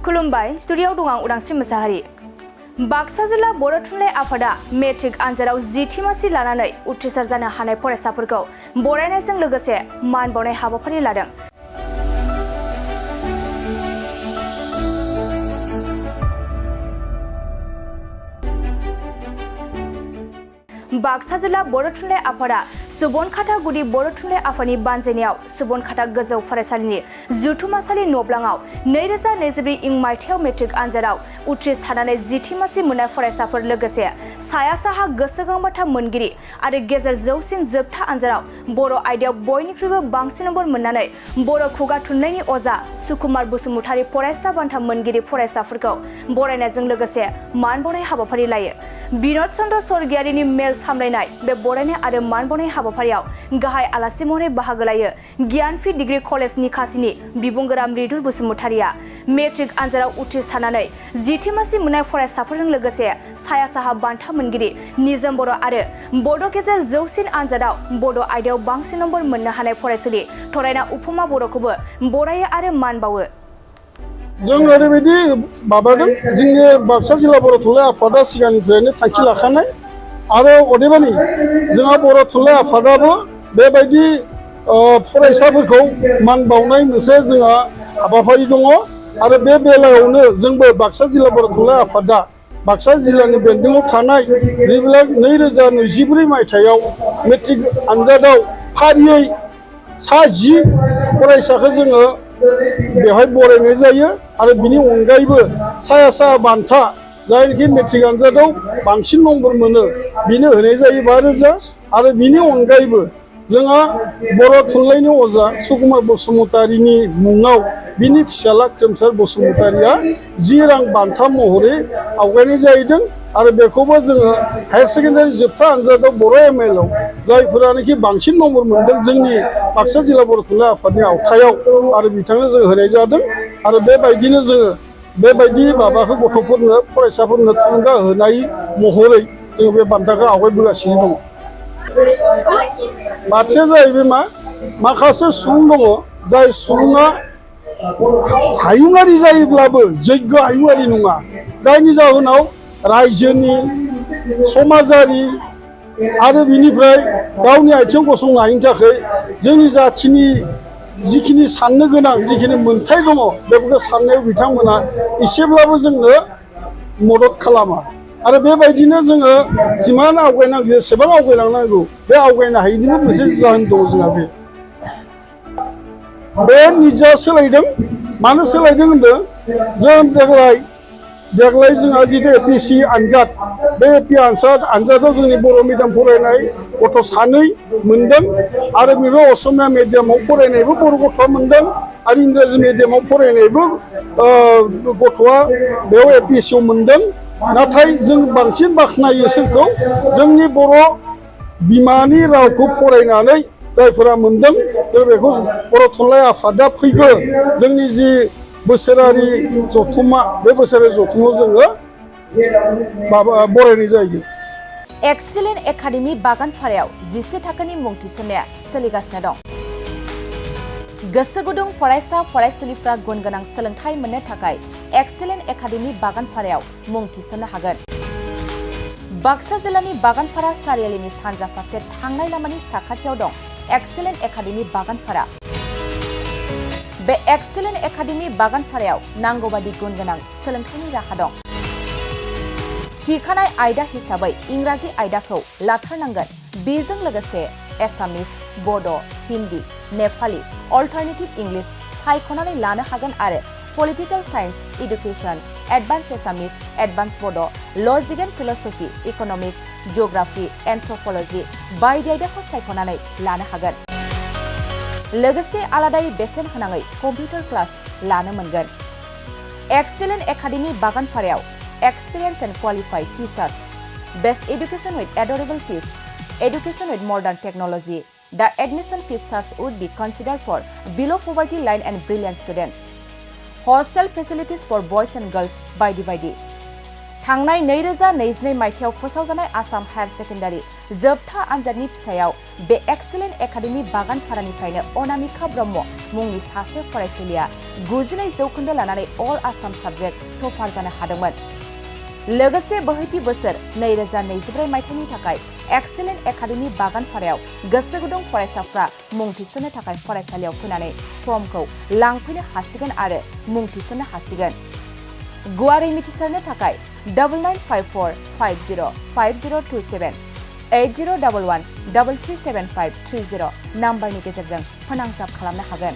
खुलुमबाय स्टुडिय'आव दं आं उदांस्रि मोसाहारि। बाक्सा जिल्ला बर' थुनलाइ आफादा मेट्रिक आनजादाव 10थि मासि लानानै उथ्रिसार जानो हानाय फरायसाफोरखौ बरायनायजों लोगोसे मान बावनाय हाबाफारि लादों। बाक्सा जिल्ला बर' थुनलाइ आफादा सुबनखाता गुदि बर' थुनलाइ आफादनि बानजायनायाव सुबनखाता गोजौ फरायसालिनि जुथुमासालि न'ब्लाङाव 2024 इं मायथाइयाव मेट्रिक आनजादाव उथ्रिसारनानै 10थि मासि मोननाय फरायसाफोर लोगोसे साया साहा गोसो गांबाथा मोनगिरि आरो गेजेर जौसिन जोबथा आनजादाव बर' आयदायाव बयनिख्रुइबो बांसिन नम्बर मोननानै बर' खुगा थुनलाइनि अजा सुकुमार बसुमतारी फरायसा बान्था मोनगिरि फरायसाफोरखौ बरायनायजों लोगोसे मान बावनाय हाबाफारि लायो। बिन'द चन्द्र स्वर्गियारिनि मेल सामलायनाय बे बरायनाय आरो मान बावनाय हाबाफारियाव गाहाय आलासि महरै बाहागो लायो गियानपीठ डिग्री कलेज निकासिनि बिबुंगोरा मृदुल बसुमतारीया मेट्रिक आनजादाव उथ्रिसारनानै 10थि मासि मोननाय फरायसाफोरजों लोगोसे साया साहा बान्था मोनगिरि निजोम बर' आरो बड' गेजेर जौसिन आनजादाव बड' आयदायाव बांसिन नम्बर मोननो हानाय फरायसुलि थरायना उफुमा बर'खौबो बरायो आरो मान बावो। जों ओरैबायदि माबादों जोंनि बाक्सा जिल्ला बर' थुनलाइ आफादा सिगांनिफ्रायनो थांखि लाखानाय आरो अदेबानि जोंहा बर' थुनलाइ आफादाबो बेबायदि फरायसाफोरखौ मान बावनाय मोनसे जोंहा हाबाफारि दङ आरो बे बेलायावनो जोंबो बाक्सा जिल्ला बर' थुनलाइ आफादा बाक्सा जिल्लानि बेन्दोङाव थानाय जेब्ला 2024 मायथाइयाव मेट्रिक आनजादाव फारियै सा 10 फरायसाखौ जोङो बेवहाय बरायनाय जायो आरो बिनि अनगायैबो साया साहा बान्था जायनोखि मेट्रिक आनजादाव बांसिन नम्बर मोनो बिनो होनाय जायो 5,000 आरो बिनि अनगायैबो जोंहा बर' थुनलाइनि अजा सुकुमार बसुमतारीनि मुङाव बिनि फिसाला खोमसार बसुमतारीया 10 रां बान्था महरै आवगायनाय जाहैदों आरो बेखौबो जोङो हायार सेकेन्डारि जोबथा आनजादाव बर' एमएलआव जायफोरानोखि बांसिन नम्बर मोनदों जोंनि बाक्सा जिल्ला बर' थुनलाइ आफादनि आवथायाव आरो बिथांनो जों होनाय जादों आरो बेबायदिनो जोङो बेबायदि माबाखौ गथ'फोरनो फरायसाफोरनो थुलुंगा होनाय महरै जोङो बे बान्थाखौ आवगायबोगासिनो दङ। बाथ्राया जाहैबाय माखासे सुबुं दङ जाय सुबुङा हायुङारि जायोब्लाबो जग्य हायुङारि नङा जायनि जाहोनाव रायजोनि समाजारि आरो बिनिफ्राय गावनि आथिं गसंनायनि थाखाय जोंनि जाथिनि जिखिनि साननो गोनां जिखिनि मोन्थाय दङ बेफोरखौ साननायाव बिथांमोना एसेब्लाबो जोंनो मदद खालामा आरो बेबायदिनो जोङो जिमान आवगायनांगौ एसेबां आवगायलांनांगौ बे आवगायनो हायैनिबो मोनसे जाहोन दङ जोंहा बे निजा सोलायदों मानो सोलायदों होनदों जों देग्लाय जोंहा जितु एपिएससि आनजाद बे आनजादाव जोंनि बर' मिडियाम फरायनाय गथ' 2 मोनदों आरो बेबो असमिया मिडियामाव फरायनायबो बर' गथ'आ मोनदों आरो इंराजि मिडियामाव फरायनायबो गथ'आ बेयाव एपिएससियाव मोनदों। नाथाय जों बांसिन बाख्नायो सोरखौ जोंनि बर' बिमानि रावखौ फरायनानै जायफोरा मोनदों जों बेखौ बर' थुनलाइ आफादा फैगौ जोंनि जि बोसोरारि जथुम्मा बे बोसोरारि जथुम्मायाव जोङो बरायनाय जायो। एक्सेलेन्ट एकाडेमि बागानपारायाव 10 थाखोनि मुं थिसननाया सोलिगासिनो दं। गोसो गुदुं फरायसा फरायसुलिफ्रा गुन गोनां सोलोंथाइ मोननो थाखाय एक्सेलेन्ट एकाडेमि बागानपारायाव मुं थिसननो हागोन। बाक्सा जिल्लानि बागानपारा सारियालिनि सानजा फारसे थांनाय लामानि साखाथियाव दं एक्सेलेन्ट एकाडेमि बागानपारा। बे एक्सेलेन्ट एकाडेमि बागानपारायाव नांगौबादि गुन गोनां सोलोंथाइनि राहा दं। थिखानाय आयदा हिसाबै इंराजि आयदाखौ लाथारनांगोन। बेजों लोगोसे एसामिस, बड', हिन्दी, नेपाली, अल्टारनेटिभ इंलिश सायख'नानै लानो हागोन आरो पलिटिकेल साइन्स, इडुकेसन, एडभान्स एसामिस, एडभान्स बड', लजिक एन्ड फिलसफि, इकनमिक्स, जिअग्राफि, एन्थ्रपलजि बायदि आयदाखौ सायख'नानै लानो हागोन। लोगोसे आलादायै बेसेन होनाङै कम्पिउटार क्लास लानो मोनगोन। एक्सेलेन्ट एकाडेमि बागानपारायाव experience and qualified teachers, best education with adorable fees, education with modern technology. The admission fees charge would be considered for below poverty line and brilliant students. Hostel facilities for boys and girls by divided. थांनाय 2022 मायथाइयाव फोसावजानाय Assam higher secondary जोबथा आनजादनि फिथाइयाव बे excellent academy बागानपारानिफ्रायनो Anamika Brahma मुंनि सासे फरायसुलिया 92 जौखोन्दो लानानै अल आसाम साबजेक्ट टपार जानो हादोंमोन। लोगोसे बोहैथि बोसोर 2024 मायथाइनि थाखाय एक्सेलेन्ट एकाडेमि बागानपारायाव गोसो गुदुं फरायसाफ्रा मुं थिसननो थाखाय फरायसालियाव फैनानै फर्मखौ लांफैनो हासिगोन आरो मुं थिसननो हासिगोन। गुवारै मिथिसारनो थाखाय 9954505027 8011337530 नाम्बारनि गेजेरजों फोनांजाब खालामनो हागोन।